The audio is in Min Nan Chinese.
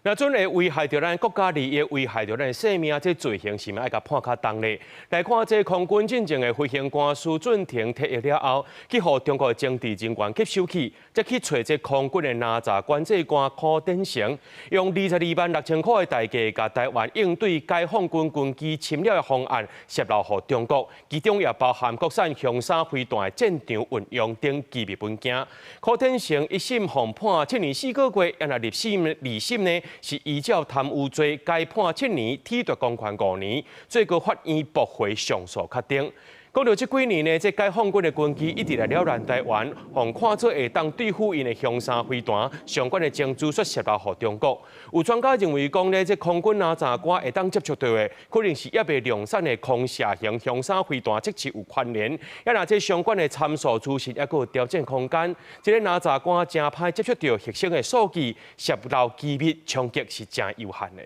若準會危害著咱國家利益，危害著咱性命，這罪行是毋愛共判較重咧？來看這空軍進前的飛行官施俊廷退役了後，去予中國政治人員吸收去，才去揣這空軍的哪吒管制官柯典成，用22萬6千箍的代價，共台灣應對解放軍軍機侵擾的方案洩露予中國，其中也包含國產雄三飛彈的戰場運用等機密文件。柯典成一審予判7年4個月，啊若二審二審呢，是依照貪污罪改判7年，褫奪公權5年，最高法院駁回上訴決定。講到這幾年呢，這解放軍的軍機一直來擾亂台灣，予看做會當對付𪜶的雄三飛彈，相關的情資煞洩露予中國。有專家認為講呢，這空軍哪吒官會當接觸著的，可能是猶未量產的空射型雄三飛彈測試有關聯。啊若這相關的參數資訊猶閣有調整空間，這個哪吒官誠歹接觸著核心的數據，洩露機密衝擊是誠有限的。